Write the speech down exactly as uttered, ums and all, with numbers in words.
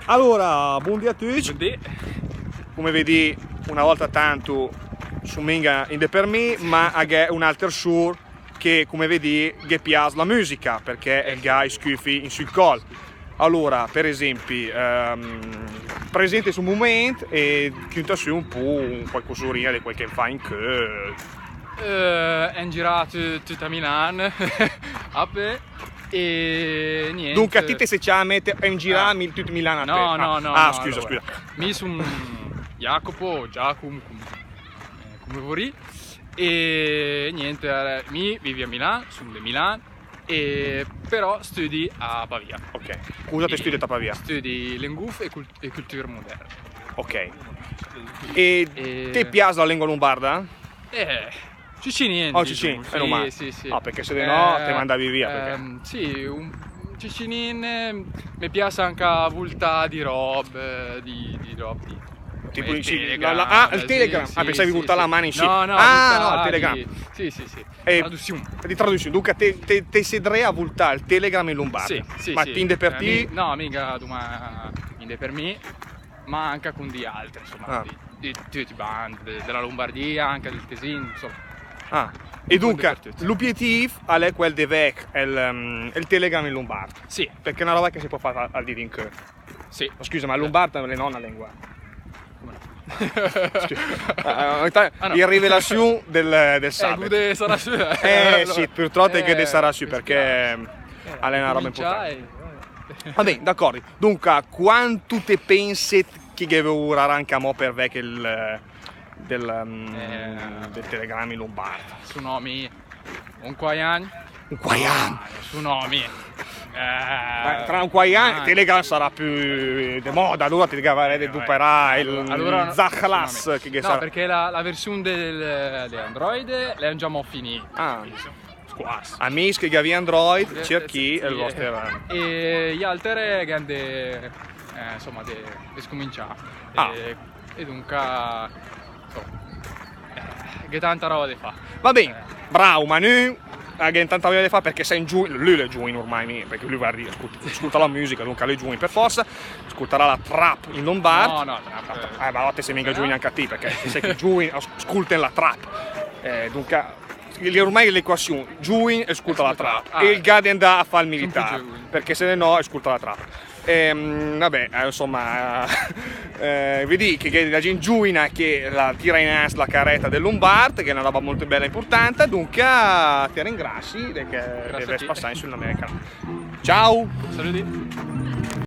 Alura, bundì a tücc. Bundì. Cume vedì, una volta tant, sun minga in de per mi, ma a gh'è un alter sciur che, cume vedì, ghe pias la müsica, perché el gh'ha i scüfi in sül col. Alura, per esempi, ehm, presentese un mument e cünta sü un pu un qualcosurina de quel che fa incö. Eh, hem girà tü-, tüta Milan a pè e niente. Dunca, ti te se ciamet hem girà, ah, Mil-, tüt Milan a pè. No, ah, no, no, ah, no, scusa, alura, scusa. Mi sun Jacopo, Giacum, cum-, eh, cume vurì. E niente, eh, mi vivi a Milan, sun de Milan, e però stüdi a Pavia. Ok. Cosa te stüdiet a Pavia? Stüdi lenguf e cult-, e cultüre muderne. Ok. E, e te pias la lengua lumbarda? Eh, cicinin, oh, dizem. Cicinin, meno mal. Sì, sì, sì. Ah, perché se no te mandavi via, perché... Ehm, sì, un cicinin, me pias anca vultà di rob, di, di rob, di, tipo, come, sì, Telegram, la, la, ah, el Telegram. Sì, ah, sì, pensavi vultà la man in sima. No, no, ah, vultà no, el Telegram. Di, sì, sì, sì. Eh, traduziun. Di traduziun. Dunca te, te, te se dré a vultà el Telegram in lumbard. Sì, sì, ma sì. Ti in de per ti? Eh, mi, no, minga dumà in de per mi, ma anca cun di alter, insoma, ah, di, di tüti i band, de, de la Lumbardia, anca del Tesin, insoma. Ah, e dunca, l'obietìf l'è quel de vègh el, ehm, el Telegram in lumbard. Sì. Perché l'è una roba che se pò fà al, al dì d'incö. Sì. Scusa, ma el lumbard l'è no una lengua? Come no? Scusa. Ah, ogni tant, ah, no. Le rivelaziun del, del sabat. Eh, gh'è de sarà sü. Eh, sì, purtròp gh'è de sarà sü, perché, eh, l'è una roba importanta. Va ben, d'acordi. Dunca, quant te penset che ghe vurarà anca amò per vègh el, del, ehm, del Telegram in lumbard? Su nò mi. Un quai agn? Un quai agn? Ah, su nò mi. Eh, tra un quai agn, ah, Telegram sarà pü de moda, alura te gavaret de duperà el, alura, Zachlas, che, che no, sarà, perché la, la versiun del, de Android l'è giamò finì. Ah. Squas. Amis che gavì Android, eh, cerchì, sì, el voster. E i alter gh'han de, eh, insoma, de, de scumincià. Ah. E, e dunca, insoma, eh, gh'è tanta roba de fà. Va ben, eh, bravo Manu, eh, gh'è tanta roba de fà perché semo in giugn, lü l'è giugn ormai, mi, perché lü va a ri-, sculta, sculta la müsica, dunca lü l'è giugn per forsa, scultarà la trap in lumbard. No, no, trap, trap. Eh, ma alura te se minga giugn anca ti, perché se te se giugn, sculten la trap. Eh, dunca, ormai l'equaziun, giugn e sculta la trap. Ah, e el gh'ha de andà a fà el militar, perché se no el sculta la trap. Ehm, va ben, eh, insoma, eh, vedì che, che la gent giuina che la tira inàcc la careta del lumbard, che l'è una roba molto bella e importanta, dunca te ringrazi de che, de vess passà in sül nò canal. Ciao! Saluti!